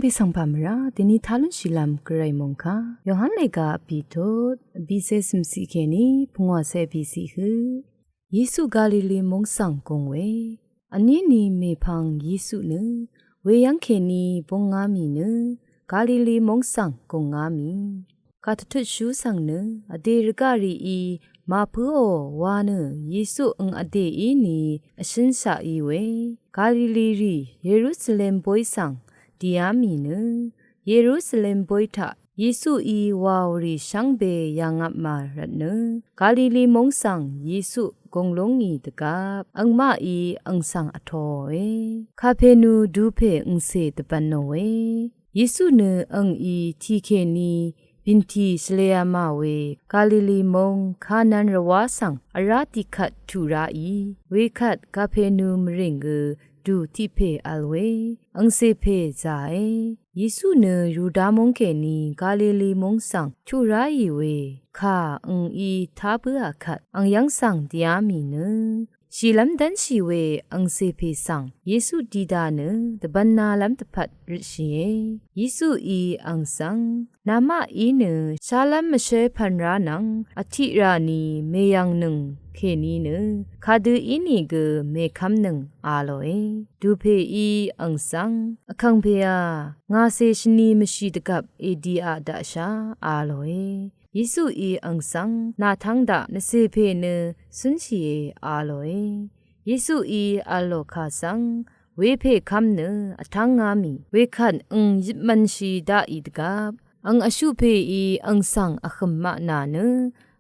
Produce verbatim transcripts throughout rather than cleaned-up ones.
Bì svng pà mvrá dèní tá lúnshìlv́m gvray mòngkà Yohan lèga vbì tut vbìcé cø̀mciq kèní pungwàcé vbìciq hø Yesu Galili móng svng gùng we. Vní ni mèpvng Yesu nø weyv́ng kèní búngá mì nø Galili móng svng gùngá mì. Kàdvtutshú svng nø vdè rvgaq rìí màpǿò wa nø Yesu ang vdè í ni vshǿnshaq í we Galili rì Yerusalem boy svng dìá mì nø Yerusalem boy taq Yesuí wàò rì shvngbe yàngvpmà rvt nø Galili móng svng Yesu gùng lúngì dvgvp angmaqí ang svng vtōòe. Kapenu dupè angcè dvbv̄nò we. Yesu nø angí tì kèní bìntì shvlēa mà we Galili móng Kanan rvwá svng vrá tiqkvt tuq ráì. Wekvt Kapenu mvrìng gø dù tiq pè vl we angcè pè zàe. Yesu nø Yuda móng kèní Galili móng svng tuq ráì we kà angí tá bǿà kvt ang yv́ng svng dìá mì nø shìlv́m dv́nshì we angcè pè svng Yesu didà nø dvbv̄nalv́m dvpvt røtshìe. Yesuí ang svng, namaq í nø shálv́m mvshǿ pv̀n rá nvng vtiq rà ni mèyv̀ngnøng kèní nø kadø ínìgø mèkv́mnøng a lòe. Dupèí ang svng, vkàngpèà, ngàcè shvni mvshì dvgvp èdiaq daqshà a lòe. Yesuí ang svng, nà tv́ng daq nvcè pè nø cúnshìe a lòe. Yesuí v̄l lò kà svng wepè kv́m nø vtv́ngá mì wekvt ang yøpmv̄nshì daqì dvgvp ang vshuq pèí ang svng vhø̀m maq nà nø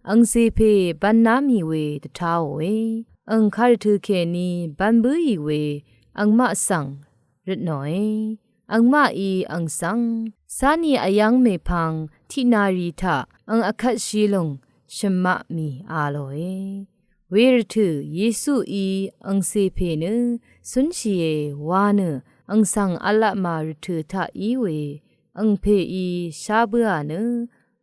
angcè pè bv̄ná mì we dvtáòe. Ang kàrvtø̀ kèní bv̄n bǿì we angmaq svng røtnòe. Angmaqí ang svng, cáni vyv́ng mèpvng tiqnàrì taq ang vkvtshì lùng shø̀mmaq mì a lòe. Wervtø̀ Yesuí angcè pè nø cúnshìe wa nø ang svng v̄lapmà rvtø̀ taq í we ang pèí shá bǿà nø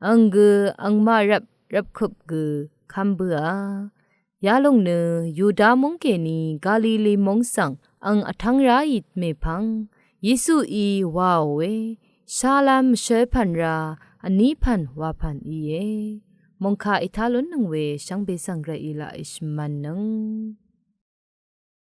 ang gø angmaq rvp rvpkup gø kv́m bǿà. Yalòng nø Yuda móng kèní Galili móng svng ang vtv́ng ráì mèpvng Yesuí wàò we shálv́m mvshǿ pv̀n rá vní pv̀n wà pv̀n íe. Mòngkà ètá lúnnøng we shvngbe svng gvray í laq èshvmv̄nnøng.